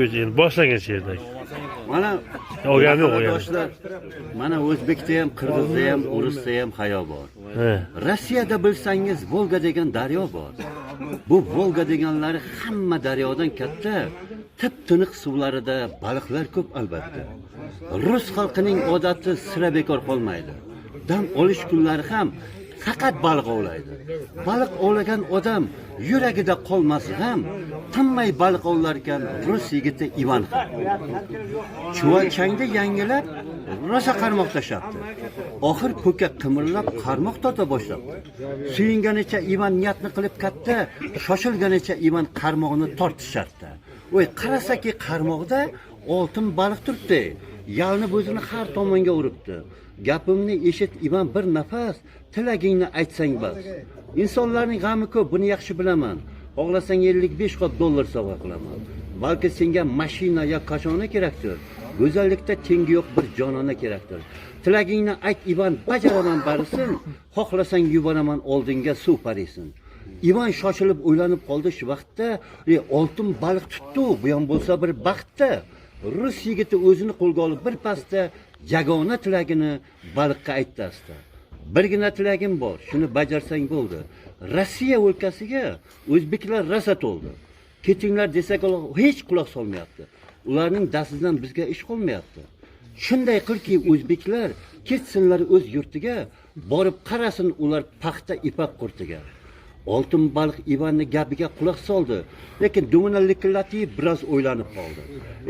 Endi boshlangan she'rda. Mana Olgani yo'q, olgani. Qarindoshlar, mana o'zbekda ham, qirg'izda ham, o'risda ham hayo bor. Rossiyada bilsangiz, Volga degan daryo bor. Bu Volga deganlari hamma daryodan katta, tip tiniq suvlarida baliqlar ko'p albatta. Rus xalqining odati sira bekor qolmaydi. Dam olish kunlari ham faqat baliq ovlaydi. Baliq ovlagan odam yuragida qolmas g'am, tinmay baliq ovlar ekan rus yigiti Ivan ham. Chuvalchangda yangilab rosa qarmoq tashlabdi. Oxir po'ka qimirlab qarmoq torta boshlabdi. Suyunganicha Ivan niyatni qilib katta, shoshilganicha Ivan qarmoqni tortish shartda. Voy, qarasaki, qarmoqda oltin baliq turibdi. Yalinib o'zini har tomonga uribdi. Gapimni eshit, Ivan, bir nafas, tilagingni aytsang bas. Insonlarning g'ami ko'p, buni yaxshi bilaman. Xohlasang, 55 qop dollar sovg'a qilaman. Balki senga mashina yo kashona kerakdir. Go'zallikda tengi yo'q bir jonona kerakdir. Tilagingni ayt, Ivan, bajaraman barisin. Xohlasang, yuboraman oldinga suv parisin. Ivan shoshilib o'ylanib qoldi shu vaqtda, oltin baliq tutdi, bu ham bo'lsa bir baxtda. Rus yigiti o'zini qo'lga olib bir pasda yagona tilagini baliqqa aytdi asta. Birgina tilagim bor, shuni bajarsang bo'ldi. Rossiya o'lkasiga o'zbeklar rosa to'ldi. Ketinglar desak, ular hech quloq solmayapti. Ularning dastidan bizga ish qolmayapti. Shunday qilki, o'zbeklar ketsinlar o'z yurtiga, borib qarasin ular paxta ipak qurtiga. Oltin baliq Ivanni gapiga quloq soldi, lekin dumini likillatib biroz o'ylanib qoldi.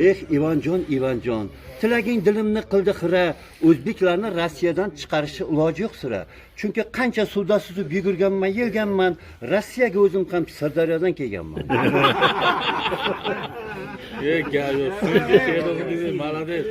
Eh, Ivanjon, Ivanjon, tilaging dilimni qildi xira, o'zbeklarni Rossiyadan chiqarishni iloji yo'q sira. Chunki qancha suvda suzib yugurganman, yelganman, Rossiyaga o'zim ham Sirdaryodan kelganman. Gel yok. Молодец.